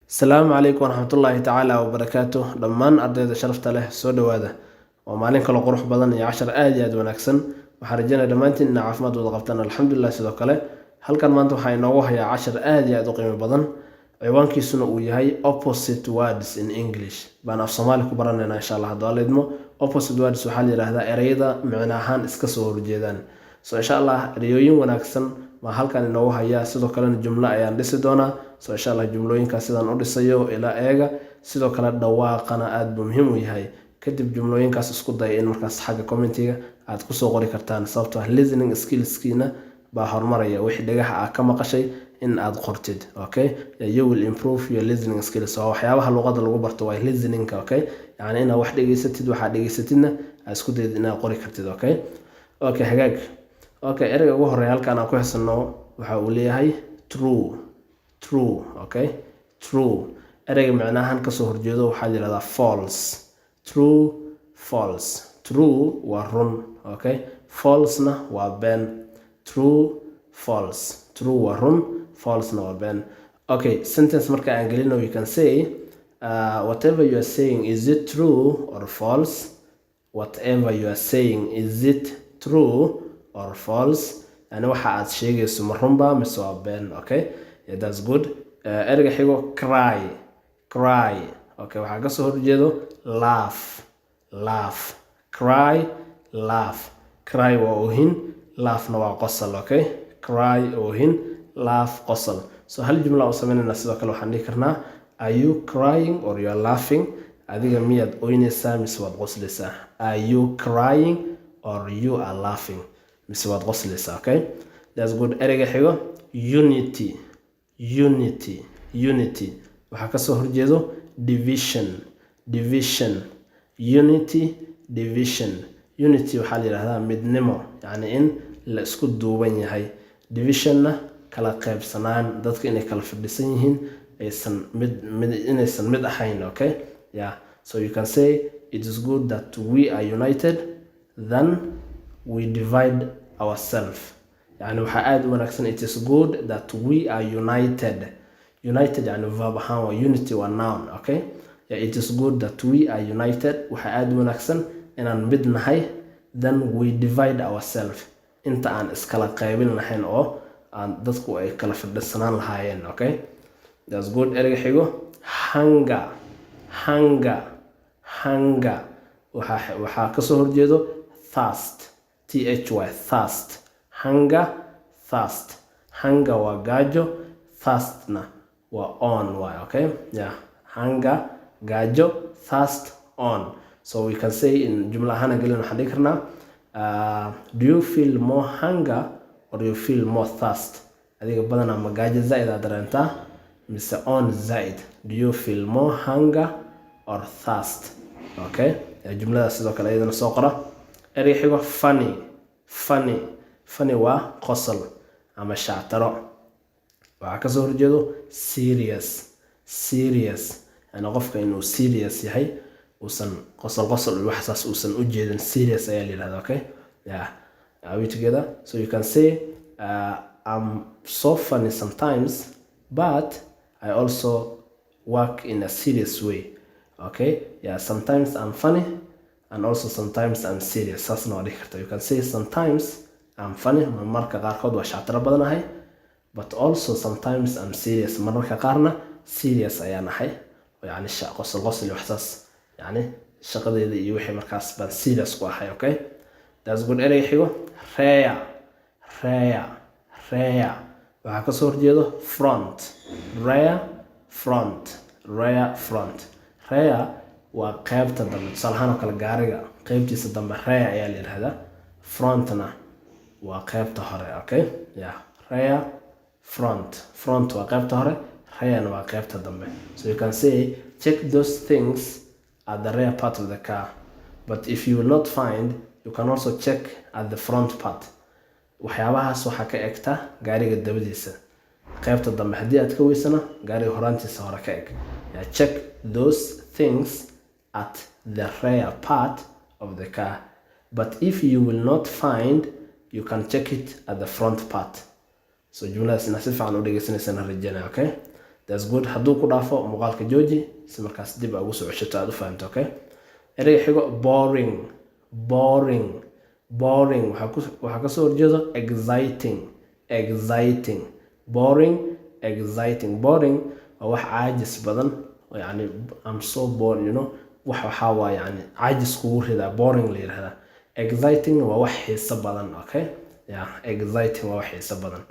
Asalaamu calaykum waraxmatullaahi tacaala wabarakaatu. Dhammaan ardayda sharafta leh, soo dhowaada. Waa maalin kale qurux badan iyo cashar aad iyo aad wanaagsan. Waxaan rajeynaya dhammaantiin inaa caafimaad wada qabtaan. Alxamdulilah. Sidoo kale halkan maanta waxaa inoogu hayaa cashar aad iyo aad u qiimo badan, ciwaankiisuna uu yahay "Opposite Words in English" baan af Soomaali ku baranaynaa, insha Allah, hadduu Alla idmo. Opposite words waxaa la yidhaahdaa ereyada micno ahaan iska soo horjeedaan. So insha Allah ereyooyin wanaagsan baan halkan inoogu hayaa. Sidoo kalena jumlo ayaan dhisi doonaa. So insha Allah jumlooyinkaas sidaan u dhisayo ilaa eega. Sidoo kale dhawaaqana aad buu muhiim u yahay. Kadib jumlooyinkaas isku daya in markaas xagga commentiga aad kusoo qori kartaan, sababtoo ah listening skillskiina baa horumaraya wixii dhagaha aad ka maqashay in aad qortid. Okay, you will improve your listening skills. Waa waxyaabaha luqadda lagu barto, waa listeningka. Okay, yacni inaad wax dhegeysatid, waxaad dhegeysatidna aad isku dayid inaad qori kartid. Okay, hagaag. Okay, ereyga ugu horeeya halkan aan ku xisano waxa uu leeyahay true. True, okay, true. Ereyga micnahan kasoo horjeedo waxaa la yihahdaa false. True, false. True waa run, okay, falsena waa been. True, false. True waa run, falsena waa been. Okay, sentence marka aan gelino, you can say, "Whatever you are saying, is it true or false?" Whatever you are saying, is it true or false? Yani waxa aad sheegayso ma runba mise waa been? Okay, yeah, that's good. Ereyga xigo, cry. Cry, okay, waxaa kasoo horjeedo laugh. Laugh. Cry, laugh. Cry waa oohin, laughna waa qosol. Okay, cry oohin, laugh qosol. So hal jumla oo sameynayna. Sidoo kale waxaan dhihi karnaa, "Are you crying or you are laughing?" Adiga miyaad ooynaysaa mise waad qoslaysaa? Are you crying or you are laughing? Mise waad qoslaysaa? Okay, that's good. Ereyga xigo, unity. Unity. Unity waxaa kasoo horjeedo division. Division. Unity, division. Unity waxaa la yidhahdaa midnimo, yacni in la isku duuban yahay. Divisionna kala qaybsanaan, dadka inay kala fadhisan yihiin, aysan mid inaysan mid ahayn. Okay, yeah, so you can say, "It is good that we are united than we divide ourselves." Yani waxaa aada u wanaagsan, it is good that we are united. United yani verb ahaan waa, unity waa noun. Okay, yeah, it is good that we are united, waxaa aada u wanaagsan inaan mid nahay, than we divide ourselves, inta aan iskala qaybin lahayn oo aan dadku ay kala fadhisanaan lahaayeen. Okay, that's good. Ereyga xigo, hunger. Hunger. Hunger waxaa kasoo horjeedo thirst. T h y, thirst. Hunger, thirst. Hunger waa gaajo, thirstna waa oon waay. Okay, yeah, hunger gaajo, thirst oon. So we can say, in jumla ahaan gelin, waxaan dhihi karnaa, "Do you feel more hunger or you feel more thirst?" Adiga badanaa ma gaajo zaid aad dareentaa mise oon zaid? Do you feel more hunger or thirst? Okay, jumladaas sidoo kale iyadana soo qora. Erey xigo, funny. Funny. Funny waa qosol ama shactaro. Waxaa kasoo horjeedo serious. Serious yani qofka inuu serious yahay, uusan qosol qosol iyo waxsaas uusan u jeedin, serious ayaa la yihahda. Okay, yeah, are we together? So you can say, "I'm so funny sometimes, but I also work in a serious way." Okay, yeah, sometimes I'm funny and also sometimes I'm serious. Saasna waa dhihi karta. You can say, "Sometimes I'm funny," marmarka qaarkood waa shactaro badanahay, "but also sometimes I'm serious," mararka qaarna serious ayaan ahay, yani qosol qosol iyo waxsaas, yani shaqadeeda iyo wixii markaas baan serious ku ahay. Okay, that's good. Ereyga xigo, rear. Rear. Rear waxaa kasoo horjeedo front. Rear, front. Rear, front. Rear waa qeybta dambe. Tusaale ahaan oo kale gaariga qeybtiisa dambe rear ayaa la yidhahdaa. Frontna waa qeybta hore. Okay, yeah, rear, front. Front waa qeybta hore, rearna waa qeybta dambe. So you can say, "Check those things at the rear part of the car, but if you will not find, you can also check at the front part." Waxyaabahaas waxaa ka egta gaariga dabadiisa qeybta dambe, haddii aad ka weysana gaariga horaantiisa hore ka eg. Yeah, check those things at the rear part of the car, but if you will not find, you can check it at the front part. So jumladaas inaa si fiican u dhegeysaneysaan rajeynaya. Okay, that's good. Ereyga xigo, That's good. Hadduu ku dhaafo muuqaalka, jooji si markaas dib aa ugu soo ceshato, aad u fahamto. Okay, ereyga xigo, boring. Boring, boring waxaa kasoo horjeedo exciting. Exciting. Boring, exciting. Boring waa wax caajis badan, yani "I'm so bored." Wax waxaa waa yani caajis kugu ridaa boring la yirahdaa. Exciting waa wax xiiso badan. Okay, yeah, exciting waa wax xiiso badan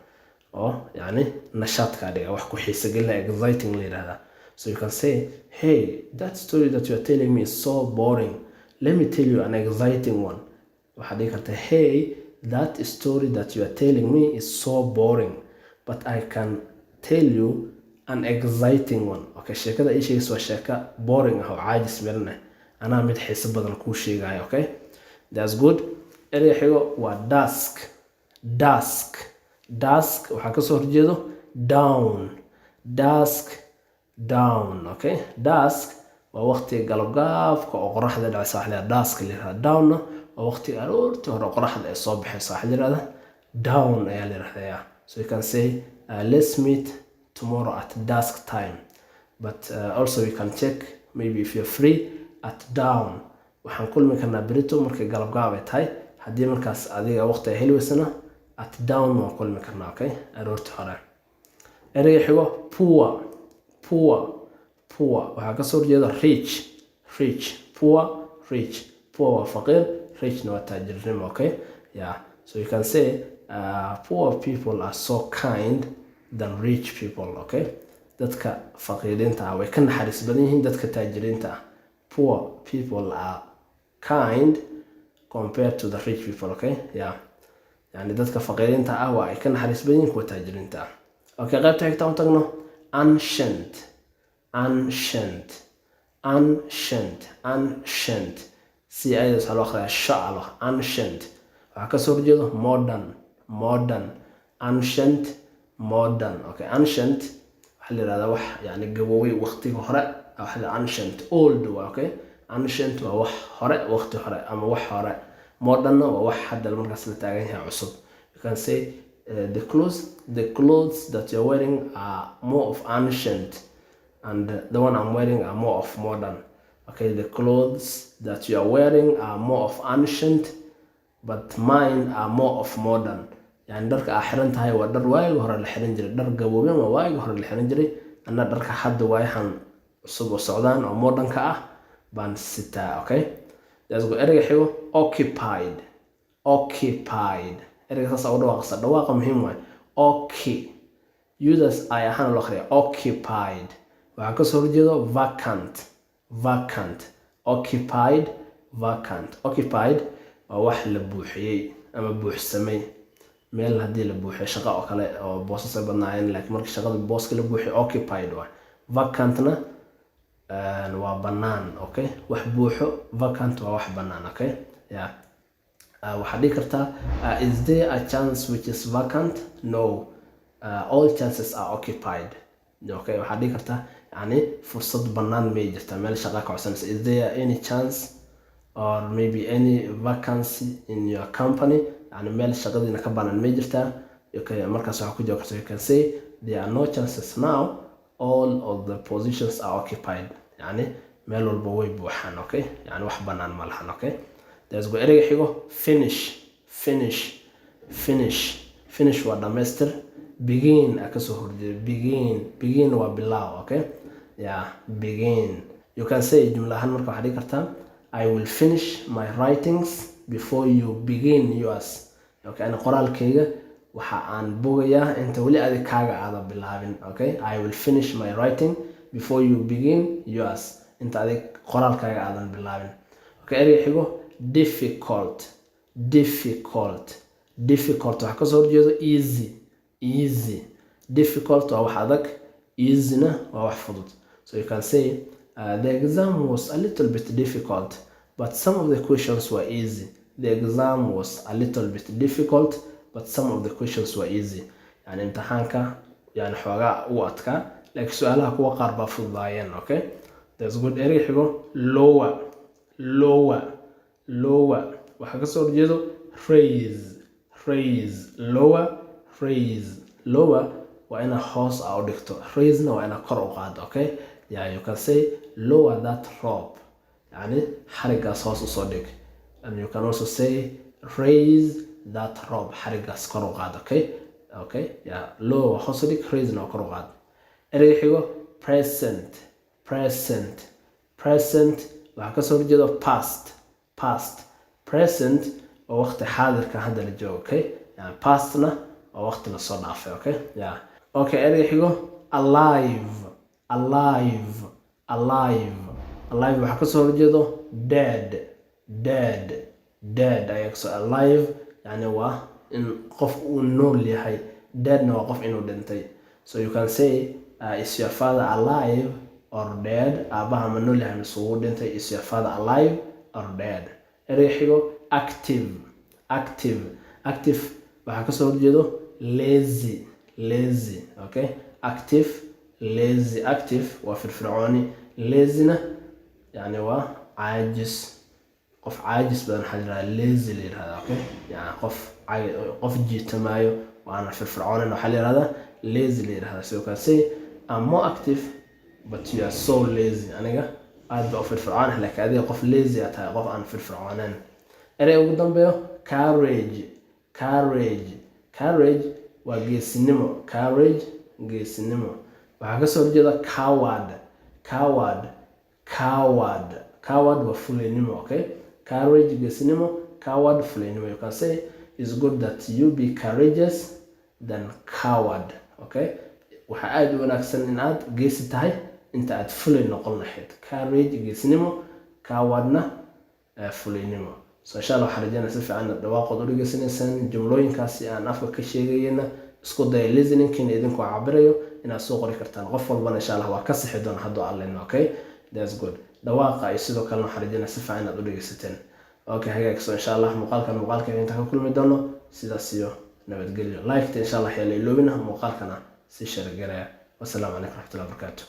oo yani nashaad kaa dhiga, wax ku xiiso gelina exciting la yirahdaa. So you can say, "Hey, that story that you are telling me is so boring. Let me tell you an exciting one." Waxaad dhihi kartaa, "Hey, that story that you are telling me is so boring, but I can tell you an exciting one." Okay, sheekada ii sheegaysa waa sheeka boring ah oo caajis miran ah, anaa mid xiiso badan kuu sheegaya. Okay, that's good. Ereyga xigo waa dusk. Dusk. Dusk waxaa kasoo horjeedo dawn. Dusk, dawn. Okay, dusk waa waqtiga galabgaabka oo qoraxda dhacaysa, waxa la yihahdaa dusk la yihahdaa. Dawnna waa waqtiga aroortii hore qoraxda ay soo baxayso, waxa la yihahdaa dawn ayaa la yihahdaa. So you can say, "Let's meet tomorrow at dusk time, but also we can check maybe if you're free at dawn." Waxaan kulmi karnaa berito markay galabgaab ay tahay, haddii markaas adiga waqti ay heli weysana, at dawn waan kulmi karnaa. Okay, aroortii hore. Ereyga xigo, poor. Poor. Poor waxaa kasoo horjeeda rich. Rich. Poor, rich. Poor waa faqiir, richna waa taajirnimo. Okay, yeah, so you can say, "Poor people are so kind than rich people." Okay, dadka faqiiriinta ah way ka naxariis badan yihiin dadka taajiriinta ah. Poor people are kind compared to the rich people. Okay, yeah, yani dadka faqiiriinta ah waa ay ka naxariis badan yihiin kuwa taajiriinta ah. Okay, qaybta xigta u tagno. Ancient. Ancient. Ancient. Ancient, si ayada waxaa loo akhriyaa shaclo. Ancient waxaa kasoo horjeedo modern. Modern. Ancient, modern. Okay, ancient waxaa la yihahdaa wax yani gaboobay, waqtiga hore waxa la ancient, old waa. Okay, ancient waa wax hore, waqti hore ama wax hore. Modernna waa wax hadda markaas la taagan yahay, cusub. You can say, The clothes that you're wearing are more of ancient and the one I'm wearing are more of modern." Okay, the clothes that you are wearing are more of ancient, but mine are more of modern. Yani dharka aa xiran tahay waa dhar waagi hore la xiran jiray, dhar gaboobeen waa waagi hore la xiran jiray, anna dharka hadda waayahan cusub oo socdaan oo modernka ah baan sitaa. Okay, let's go. Ereyga xigo, occupied. Occupied. Ereyga saas ugu dhawaaqaysa, dhawaaqa muhiim waay. Oki users ay ahaan loo akhriya. Occupied waxaa kasoo horjeedo vacant. Vacant. Occupied, vacant. Occupied waa wax la buuxiyey ama buuxsamay. Meel haddii la buuxiyo, shaqo oo kale oo boosas ay badnaayeen, laakiin markii shaqada booska la buuxiyo, occupied waay. Vacantna waa bannaan. Okay, wax buuxo, vacant waa wax bannaan. Okay, yeah. Waxaad dhihi kartaa, "Is there a chance which is vacant?" "No, all chances are occupied." Okay, waxaad dhihi kartaa, yani fursad bannaan may jirtaa? Meel shaqa ka codsanaysa, "Is there any chance or maybe any vacancy in your company?" Yani meel shaqadiina ka bannaan may jirtaa? Okay, markaas waxaa ku jawaab karta, you can say, "There are no chances now. All of the positions are occupied." Yani meel walba way buuxaan. Okay, yani wax bannaan ma lahan. Okay, let's go. Ereyga xigo, finish. Finish. Finish. Finish waa dhamaystir. Begin a kasoo horjeeda. Begin. Begin waa bilow. Okay, yeah, begin. You can say, jumla ahaan marka waxaad dhihi kartaa, "I will finish my writings before you begin yours." Okay, ani qoraalkayga waxa aan bogayaa inta weli adi kaaga aada bilaabin. Okay, I will finish my writing before you begin yours, inta adig qoraalkaaga aadan bilaabin. Okay, ereyga xigo, difficult. Difficult. Difficult waxaa kasoo horjeedo easy. Easy. Difficult waa wax adag, easyna waa wax fudud. So you can say, "The exam was a little bit difficult, but some of the questions were easy." The exam was a little bit difficult, but some of the questions were easy. Yani imtixaanka yani xoogaa u adkaa, laakiin su-aalaha kuwa qaar baa fududaayeen. Okay, that's good. Ereyga xigo, lower. Lower. Lower waxaa kasoo horjeedo raise. Raise. Lower, raise. Lower. waa inaa hoos a u dhigto, raisena waa inaa kor u qaado, okay? Yeah, you can say "lower that rope", yani xarigaas hoos usoo dhig. And you can also say "raise that rope", xarigaas kor u qaad, okay? Okay, yeah, lower hoos u dhig, raisena waa kor u qaad. Ereyga xigo, present. Present, present waxaa kasoo horjeedo past. Past. Present waa waqti xaadirka hadda la joogo, okay? Yani pastna waa waqti lasoo dhaafay, okay? Yeah, okay. Ereyga xigo, alive. Alive, alive. Alive waxaa kasoo horjeedo dead. Dead, dead ayaa kasoo. Alive yani waa in qof uu nool yahay, deadna waa qof inuu dhintay. So you can say, "Is your father alive or dead?" Aabaha ma nool yahay mise wuu dhintay? Is your father alive or dead? Ereyga xigo, active. Active. Active waxaa kasoo horjeedo lazy. Lazy, okay? Active, lazy. Active waa firfircooni, lazyna yani waa caajis. Qof caajis badan waxaa la yihahdaa lazy la yihahdaa, okay? Yani qof jiitamaayo waana firfircoonin waxaa la yihahdaa lazy la yihahdaa. So you can say, "I'm more active, but you are so lazy." Aniga aad baa u firfircoonah, laakiin adiga qof lazy a tahay, qof aan firfircooneen. Erey ugu dambeeyo, courage. Courage. Courage waa geesinimo. Courage, geesinimo. Waxaa kasoo horjeeda coward. Coward, coward. Coward waa fulaynimo, okay? Courage geesinimo, coward fulaynimo. You can say, "It's good that you be courageous than coward", okay? Waxaa aada u wanaagsan in aad geesi tahay inta aad fulay noqon lahayd. Courage geesinimo, cowardna fulaynimo. So insha Allah waxaan rajeynaya si fiican inaad dhawaaqood u dhegeysanaysaan jumlooyinkaasi aan afka ka sheegayena. Isku daya listeningkiina idinkoo cabirayo inaad soo qori kartaan. Qof walbana insha Allah waa ka sixi doona hadduu alleno, okay? That's good. Dhawaaqa iyo sidoo kalena waxaan rajeynaya si fiican inaad u dhegeysateen, okay? Hagaag. So insha Allah muuqaalkan muuqaalka inta ka kulmi doono, sidaas iyo nabadgelyo. Liketa insha Allah yaa la iloobina, muuqaalkana si share garaya. Wasalaamu calaykum raxmatullahi wabarakaatu.